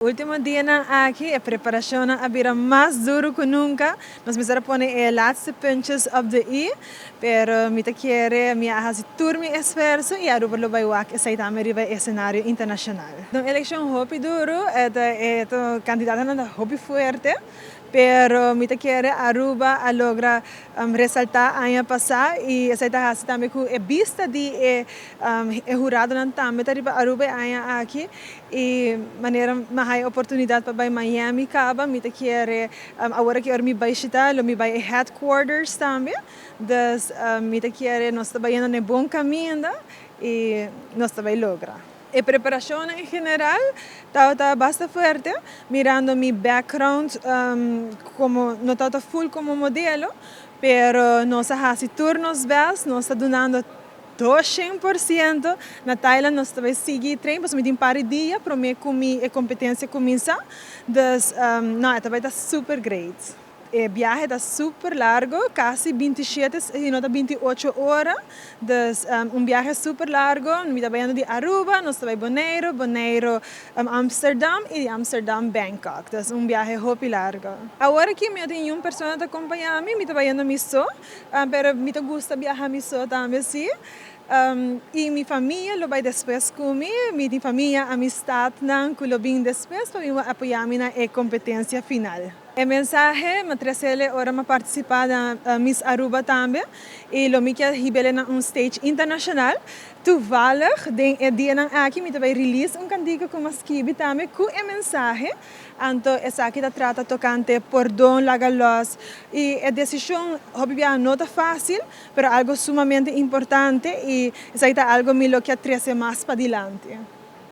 Ultimo dianan aki e preparacionnan a bira mas duro cu nunca. Nos mester a pone e laatste puntjes op de i, pero mi ta kere mi a haci tur mi esfuerso y Aruba lo bay wak esey tambe riba e escenario internacional. Un eleccion hopi duro, e candidatonan ta hopi fuerte, pero mi ta kere Aruba a logra resalta aña pasa y esey ta haci tambe cu e bista di e huradonan tambe ta riba Aruba e aña aki. Y manera mi a haya oportunidad pa bay Miami caba, mi ta kere awor aki ora mi bay shita lo mi bay e headquarters tambe. Dus mi ta kere nos ta bayendo na e bon caminda y nos ta bay logra. E preparacionnan en general tabata basta fuerte, mirando mi background como no tabata full como modelo, pero nos a haci tur nos best, nos ta dunando 200%. Na Thailand nos ta bay sigui train, pasobra mi tin par di dia prome cu mi e competencia cuminsa. Dus no, e ta bay ta super great. E biahe ta super largo, casi 27 si no ta 28 ora. Dus un biahe super largo, mi ta bayendo di Aruba, nos ta bay Boneiro, Boneiro Amsterdam y di Amsterdam Bangkok. Dus un biahe hopi largo. Awor aki mi no tin ningun persona ta acompaña mi, mi ta bayendo mi so, pero mi ta gusta biaha mi so tambe si. Y mi famia lo bay despues cu mi, mi tin famia, amistadnan cu lo bin despues pa bin apoya mi na e competencia final. E mensahe m'a trece ora m'a participa na Miss Aruba tambe y lo mi kier hib'ele na un stage internacional. Toevallig den e dianan aki mi ta bay release un cantica cu m'a skibi tambe cu e mensahe. Anto esaki ta trata tocante pordon, laga los y e decision hopi biaha no ta facil, pero algo sumamente importante y esaki ta algo mi lo kier trece mas padilanti.